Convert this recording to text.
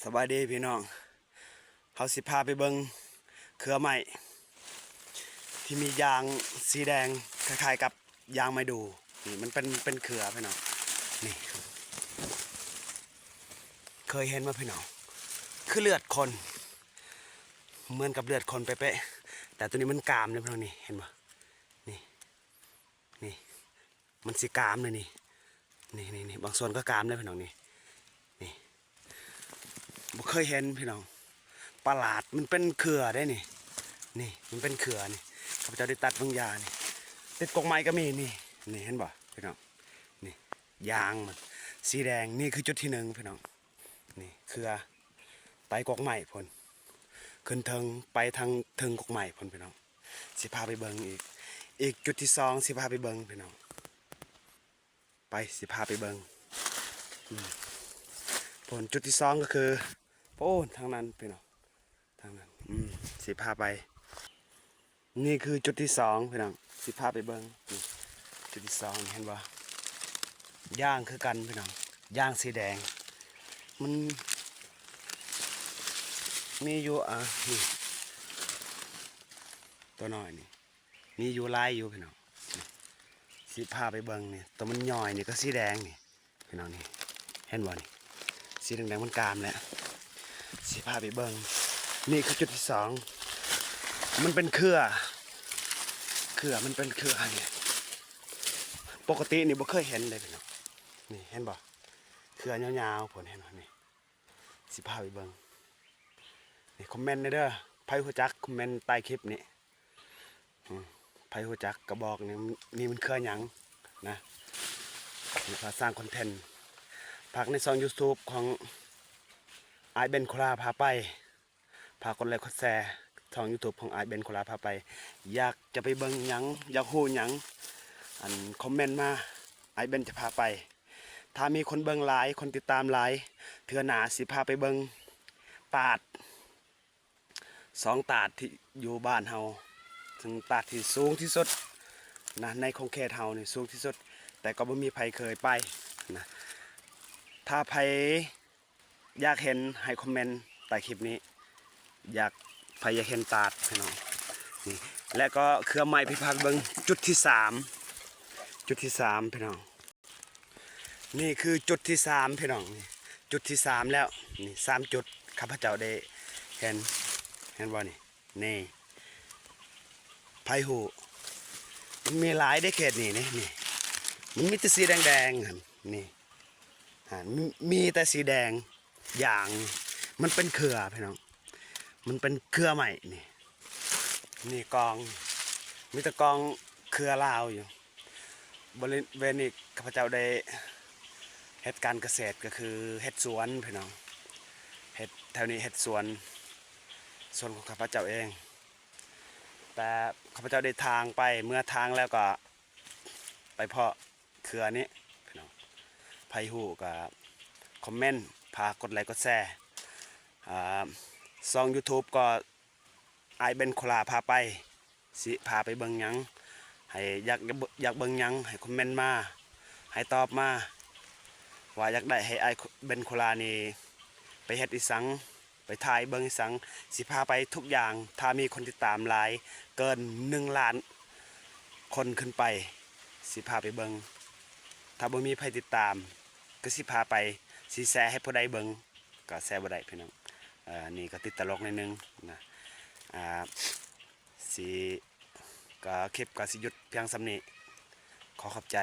ສະບາຍດີພີ່ນ້ອງ, ເຮົາຊິພາໄປເບິ່ງເຄືອໄມ້ທີ່ມີຢາງສີແດງ ຄ້າຍໆກັບຢາງໄມ້ດູ່. ນີ້ມັນເປັນ ເປັນເຄືອພີ່ນ້ອງ, ນີ້ ເຄີຍເຫັນບໍ່ພີ່ນ້ອງ? ຄືເລືອດຄົນ, ເໝືອນກັບເລືອດຄົນເປະໆ ແຕ່ໂຕນີ້ມັນກາມເດ້ພີ່ນ້ອງ. ນີ້ເຫັນບໍ່? ນີ້ ນີ້ ມັນຊິກາມເລີຍນີ້, ນີ້ໆໆ ບາງສ່ວນກໍກາມເລີຍພີ່ນ້ອງ. ນີ້ ນີ້ ບໍ່ເຄີຍເຫັນພີ່ນ້ອງ, ປະຫຼາດ. ມັນເປັນເຄືອເດ້ນີ້, ນີ້ ມັນເປັນເຄືອນີ້. ຂ້າພະເຈົ້າໄດ້ຕັດເບິ່ງຢານີ້, ຕິດກົກໄມ້ກໍມີນີ້. ນີ້ເຫັນບໍ່ພີ່ນ້ອງ? ນີ້ ຢາງມັນສີແດງ. ນີ້ຄືຈຸດທີໜຶ່ງພີ່ນ້ອງ. ນີ້ເຄືອໃຕ້ກົກໄມ້ພຸ້ນ, ຂຶ້ນເທິງ ໄປທາງເທິງກົກໄມ້ພຸ້ນພີ່ນ້ອງ. ຊິພາໄປເບິ່ງອີກ, ອີກຈຸດທີສອງ ຊິພາໄປເບິ່ງພີ່ນ້ອງ. ໄປ ຊິພາໄປເບິ່ງ. ອືມ ຜົນຈຸດທີສອງກໍຄື ໂອ້ ທາງນັ້ນພີ່ນ້ອງ, ທາງນັ້ນ. ອືມ ຊິພາໄປ. ນີ້ຄືຈຸດທີສອງພີ່ນ້ອງ, ຊິພາໄປເບິ່ງ. ນີ້ ຈຸດທີສອງ ເຫັນບໍ່? ຢາງຄືກັນພີ່ນ້ອງ, ຢາງສີແດງ. ມັນມີຢູ່ ອ່າ ນີ້ ຕົວນ້ອຍນີ້ ມີຢູ່ຫຼາຍຢູ່ພີ່ນ້ອງ. ນີ້ ຊິພາໄປເບິ່ງນີ້, ຕົວມັນຍ່ອຍນີ້ກໍສີແດງນີ້ພີ່ນ້ອງ. ນີ້ ເຫັນບໍ່ນີ້? ສີແດງໆ ມັນກາມແລ້ວ. ຊິພາໄປເບິ່ງ. ນີ້ຄືຈຸດທີສອງ, ມັນເປັນເຄືອ, ເຄືອ ມັນເປັນເຄືອນີ້. ປົກກະຕິນີ້ບໍ່ເຄີຍເຫັນເດ້ພີ່ນ້ອງ. ນີ້ເຫັນບໍ່? ເຄືອຍາວໆ ພຸ້ນ ເຫັນບໍ່ນີ້? ຊິພາໄປເບິ່ງ. ນີ້ ຄອມເມັນແດ່ເດີ, ໃຜຮູ້ຈັກຄອມເມັນໃຕ້ຄລິບນີ້. ອືມ ໃຜຮູ້ຈັກກໍບອກນີ້, ນີ້ມັນເຄືອຫຍັງນະ. ນີ້ພາສ້າງຄອນເທັນ, ຝາກໃນຊ່ອງຢູທູບຂອງອ້າຍເບັນໂຄລາພາໄປ. ຝາກກົດໄລກົດແຊຊ່ອງຢູທູບຂອງອ້າຍເບັນໂຄລາພາໄປ. ຢາກຈະໄປເບິ່ງຫຍັງ, ຢາກຮູ້ຫຍັງ, ອັນ ຄອມເມັນມາ, ອ້າຍເບັນຈະພາໄປ. ຖ້າມີຄົນເບິ່ງຫຼາຍ, ຄົນຕິດຕາມຫຼາຍ, ເທື່ອໜ້າຊິພາໄປເບິ່ງຕາດ ສອງຕາດທີ່ຢູ່ບ້ານເຮົາ, ເຊິ່ງຕາດທີ່ສູງທີ່ສຸດນະ, ໃນຂົງເຂດເຮົານີ້ສູງທີ່ສຸດ, ແຕ່ກໍບໍ່ມີໃຜເຄີຍໄປນະ. ຖ້າໃຜ ຢາກເຫັນໃຫ້ຄອມເມັນໃຕ້ຄລິບນີ້, ຢາກ ໃຜຢາກເຫັນຕາດພີ່ນ້ອງ. ນີ້ ແລະກໍເຄືອໄມ້ທີ່ພາໄປເບິ່ງຈຸດທີສາມ, ຈຸດທີສາມພີ່ນ້ອງ. ນີ້ຄືຈຸດທີສາມພີ່ນ້ອງ, ນີ້ຈຸດທີສາມແລ້ວ. ນີ້ສາມຈຸດ ຂ້າພະເຈົ້າໄດ້ເຫັນ, ເຫັນບໍ່ນີ້? ນີ້ ໃຜຮູ້? ມັນມີຫຼາຍເດ້ເຂດນີ້ ນີ້ ນີ້ ມັນມີແຕ່ສີແດງໆຫັ້ນ ນີ້ ຫັ້ນ ມີແຕ່ສີແດງ ຢາງ ມັນເປັນເຄືອພີ່ນ້ອງ ມັນເປັນເຄືອໄມ້ນີ້ ນີ້ກອງ ມີແຕ່ກອງເຄືອລາວຢູ່. ບໍລິເວນນີ້ຂ້າພະເຈົ້າໄດ້ເຮັດການກະເສດ ກໍຄືເຮັດສວນພີ່ນ້ອງ ເຮັດ ແຖວນີ້ເຮັດສວນ ສວນຂອງຂ້າພະເຈົ້າເອງ. ແຕ່ຂ້າພະເຈົ້າໄດ້ທາງໄປ ເມື່ອທາງແລ້ວກໍໄປເພາະເຄືອນີ້ພີ່ນ້ອງ. ໃຜຮູ້ກໍຄອມເມັນ ຝາກກົດໄລກົດແຊ. ອາ ຊ່ອງຢູທູບກໍ ອ້າຍເບັນໂຄລາພາໄປ ຊິພາໄປເບິ່ງຫຍັງ ໃຫ້ຢາກ ຢາກເບິ່ງຫຍັງ ໃຫ້ຄອມເມັນມາ ໃຫ້ຕອບມາ ວ່າຢາກໄດ້ໃຫ້ອ້າຍເບັນໂຄລານີ້ໄປເຮັດອີ່ສັງ ໄປຖ່າຍເບິ່ງອີ່ສັງ ຊິພາໄປທຸກຢ່າງ. ຖ້າມີຄົນຕິດຕາມຫຼາຍເກີນໜຶ່ງລ້ານຄົນຂຶ້ນໄປ ຊິພາໄປເບິ່ງ. ຖ້າບໍ່ມີໃຜຕິດຕາມ ກໍຊິພາໄປ ຊິແຊໃຫ້ຜູ້ໃດເບິ່ງ ກໍແຊບໍ່ໄດ້ພີ່ນ້ອງ. ເອີ ນີ້ກໍຕິດຕະຫຼົກໜ້ອຍໜຶ່ງນະ. ອ່າ ຊິ ກໍ ຄລິບກໍຊິຢຸດພຽງສ່ຳນີ້. ຂໍຂອບໃຈ.